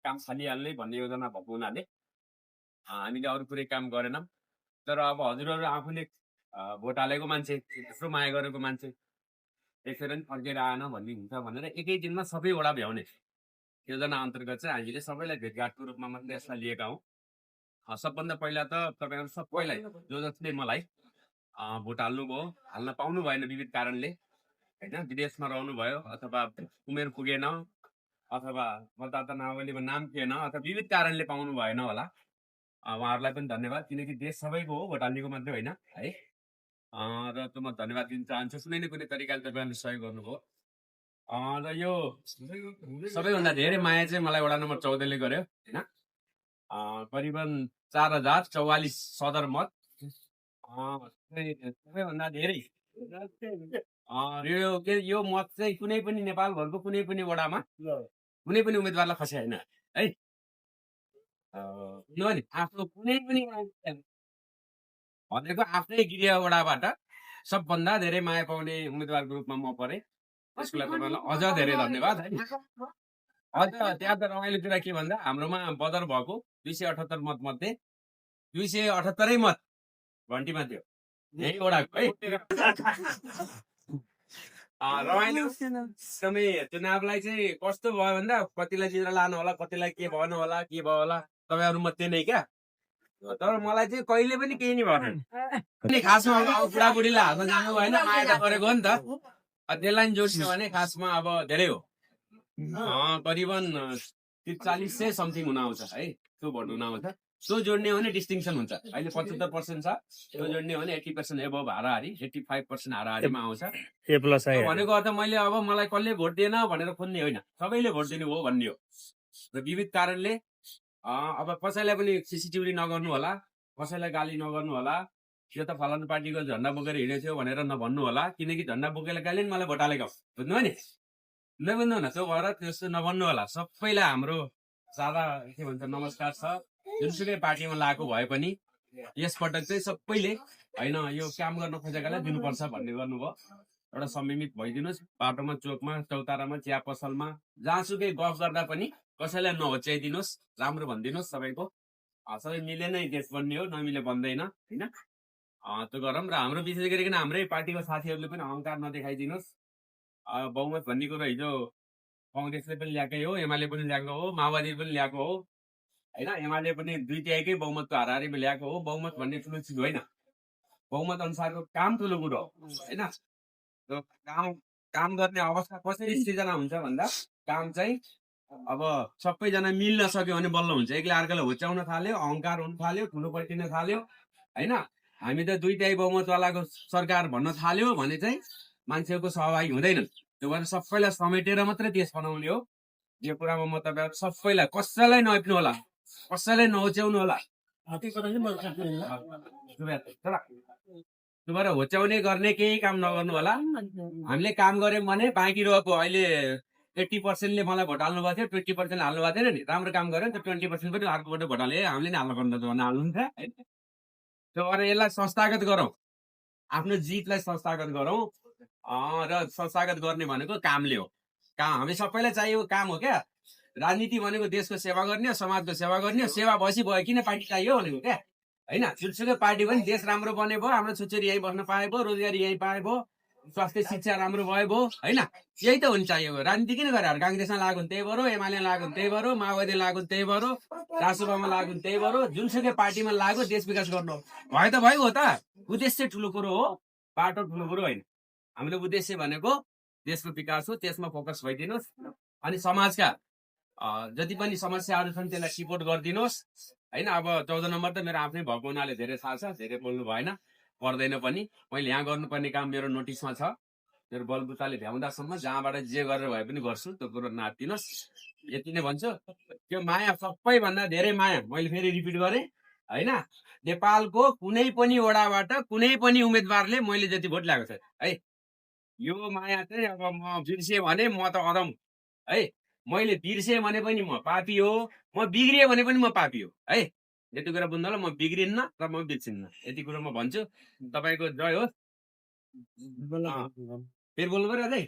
काम थालिहाल्ने भन्ने योजना भएको हुनाले हामीले अरू कुनै काम गरेनौँ। तर अब हजुरहरू आफूले भोट हालेको मान्छे, त्यत्रो माया गरेको मान्छे त्यसरी पनि फर्केर आएन भन्ने हुन्छ भनेर एकै दिनमा सबै वडा भ्याउने योजना अन्तर्गत चाहिँ हामीले सबैलाई भेटघाटको रूपमा मात्रै यसलाई लिएका हौँ। सबभन्दा पहिला त तपाईँहरू सबैलाई जो जसले मलाई भोट हाल्नुभयो, हाल्न पाउनु भएन विविध कारणले, होइन, विदेशमा रहनुभयो अथवा उमेर पुगेन अथवा मतदाता नावलीमा नाम थिएन अथवा विविध कारणले पाउनु भएन होला, उहाँहरूलाई पनि धन्यवाद, किनकि देश सबैको हो, भोट हाल्नेको मात्रै होइन है। र त म धन्यवाद दिन चाहन्छु, कुनै न कुनै तरिकाले तपाईँहरूले सहयोग गर्नुभयो। र यो सबैभन्दा धेरै माया चाहिँ मलाई वडा नम्बर 14ले गर्यो, होइन। करिबन 4044 सदर मत, सबैभन्दा धेरै यो मत चाहिँ कुनै पनि नेपालभरको कुनै पनि वडामा कुनै पनि उम्मेदवारलाई खसे होइन है। किनभने आफ्नो कुनै पनि भनेको आफ्नै गृह वडाबाट सबभन्दा धेरै माया पाउने उम्मेदवारको रूपमा म परेँ, त्यसको लागि तपाईँलाई अझ धेरै धन्यवाद है। अझ त्यहाँ त रमाइलो कुरा के भन्दा हाम्रोमा बदर भएको 278 मत मध्ये 278 मत घन्टीमा थियो यही वडाको है। रमाइलो एकदमै चुनावलाई चाहिँ कस्तो भयो भन्दा कतिलाई जितेर लानु होला, कतिलाई के भएन होला, के भयो होला, तपाईँहरू मध्ये नै क्या। तर मलाई चाहिँ कहिले पनि केही नै भएन। खासमा अब बुढाबुढीलाई हाल्न जानु भएन, माया त गरेको हो नि त, त्यसलाई जोड्यो भने खासमा अब धेरै हो, करिबन 4300 समथिङ हुन आउँछ है, त्यो भोट हुन आउँछ। त्यो जोड्ने हो भने डिस्टिङसन हुन्छ। अहिले 75% छ, त्यो जोड्ने हो भने 80% एबभ हाराहारी, 85% हाराहारीमा आउँछ। भनेको अर्थ मैले अब मलाई कसले भोट दिएन भनेर खोज्ने होइन, सबैले भोट दिनु हो भन्ने हो। र विविध कारणले अब कसैलाई पनि सिसिटिभी नगर्नु होला, कसैलाई गाली नगर्नु होला, यो त फलानु पार्टीको झन्डा बोकेर हिँडेको थियो भनेर नभन्नु होला, किनकि झन्डा बोकेर गाली मलाई भोट हालेको बुझ्नु नि, नबुझ्नु न, त्यो भएर त्यस्तो नभन्नु होला। सबैलाई हाम्रो सादा के भन्छ नमस्कार छ। जुनसुकै पार्टीमा लागेको भए पनि यसपटक चाहिँ सबैले होइन यो काम गर्न खोजेकालाई दिनुपर्छ भन्ने गर्नुभयो। एउटा संयमित भइदिनुहोस्, बाटोमा, चोकमा, चौतारामा, चिया पसलमा, जहाँसुकै गफ गर्दा पनि कसैलाई नहोच्याइदिनुहोस्, राम्रो भनिदिनुहोस्। सबैको सबै मिले नै देश बन्ने हो, नमिले बन्दैन, होइन। त्यो गरौँ। र हाम्रो विशेष गरिकन हाम्रै पार्टीको साथीहरूले पनि अहङ्कार नदेखाइदिनुहोस्। बहुमत भन्ने कुरो हिजो कङ्ग्रेसले पनि ल्याएकै हो, एमाले पनि ल्याएको हो, माओवादी पनि ल्याएको हो, होइन। एमाले पनि 2/3 बहुमतको हाराहारीमा ल्याएको हो। बहुमत भन्ने ठुलो चिज होइन, बहुमत अनुसारको काम ठुलो कुरो हो, होइन। त्यो काम गर्ने अवस्था कसरी सृजना हुन्छ भन्दा काम चाहिँ अब सबैजना मिल्न सक्यो भने बल्ल हुन्छ। एक्लै अर्कालाई होच्याउन थाल्यो, अहङ्कार हुन थाल्यो, ठुलो पल्टिन थाल्यो, होइन। हामी त 2/3 बहुमतवालाको सरकार भन्न थाल्यो भने चाहिँ मान्छेको सहभागी हुँदैन। त्यो भएर सबैलाई समेटेर मात्रै देश बनाउने हो। यो कुरामा म तपाईँहरू सबैलाई, कसैलाई नहेप्नु होला, कसैलाई नहोच्याउनु होला। त्यो भएर होच्याउने गर्ने केही काम नगर्नु होला। हामीले काम गऱ्यौँ भने बाँकी रहेको अहिले 80%ले मलाई भोट हाल्नु भएको थियो, 20% हाल्नु भएको थिएन नि, राम्रो काम गऱ्यो नि त, 20% पनि अर्कोबाट भोट हाले, हामीले नि हाल्नु पर्ने भने हाल्नुहुन्छ। त्यो भएर यसलाई संस्थागत गरौँ, आफ्नो जितलाई संस्थागत गरौँ। र संस्थागत गर्ने भनेको कामले हो। काम हामी सबैलाई चाहिएको काम हो क्या। राजनीति भनेको देशको सेवा गर्ने हो, समाजको सेवा गर्ने हो। सेवा भएपछि भयो, किन पार्टी चाहियो भनेको क्या, होइन। जुनसुकै पार्टी पनि देश राम्रो बने भयो, हाम्रो छोरीछोरी यहीँ बस्न पाए भयो, रोजगारी यहीँ पाए भयो, स्वास्थ्य शिक्षा राम्रो भयो भयो, होइन। यही त हुन चाहिएको। राजनीति किन गरेर काङ्ग्रेसमा लाग्यो भने त्यही भएर, एमाले लाग्यो भने त्यही भएर, माओवादी लाग्यो भने त्यही भएर, रासोपामा लाग्यो भने त्यही भएर, जुनसुकै पार्टीमा लाग्यो देश विकास गर्नु भयो त भयो हो त। उद्देश्य ठुलो कुरो हो, बाटो ठुलो कुरो होइन। हामीले उद्देश्य भनेको देशको विकास हो, त्यसमा फोकस भइदिनुहोस्। अनि समाजका जति पनि समस्याहरू छन् त्यसलाई सिपोर्ट गरिदिनुहोस्, होइन। अब 14 नम्बर त मेरो आफ्नै भएको हुनाले धेरै थाहा छ, धेरै बोल्नु भएन, पर्दैन पनि। मैले यहाँ गर्नुपर्ने काम मेरो नोटिसमा छ, मेरो बलबुताले भ्याउँदासम्म जहाँबाट जे गरेर भए पनि गर्छु, त्यो कुरो नातिनुहोस्। यति नै भन्छु। त्यो माया, सबैभन्दा धेरै माया, मैले फेरि रिपिट गरेँ, होइन। नेपालको कुनै पनि वडाबाट कुनै पनि उम्मेदवारले मैले जति भोट ल्याएको छ है, यो माया चाहिँ अब म बिर्सेँ भने म त अदम है। मैले बिर्सेँ भने पनि म पापी हो, म बिग्रिएँ भने पनि म पापी हो है। यति कुरा बुझ्नु होला, म बिग्रिन्न र म बिर्सिन्न, यति कुरो म भन्छु। तपाईँको जय होस्। फेरि बोल्नु पऱ्यो अझै।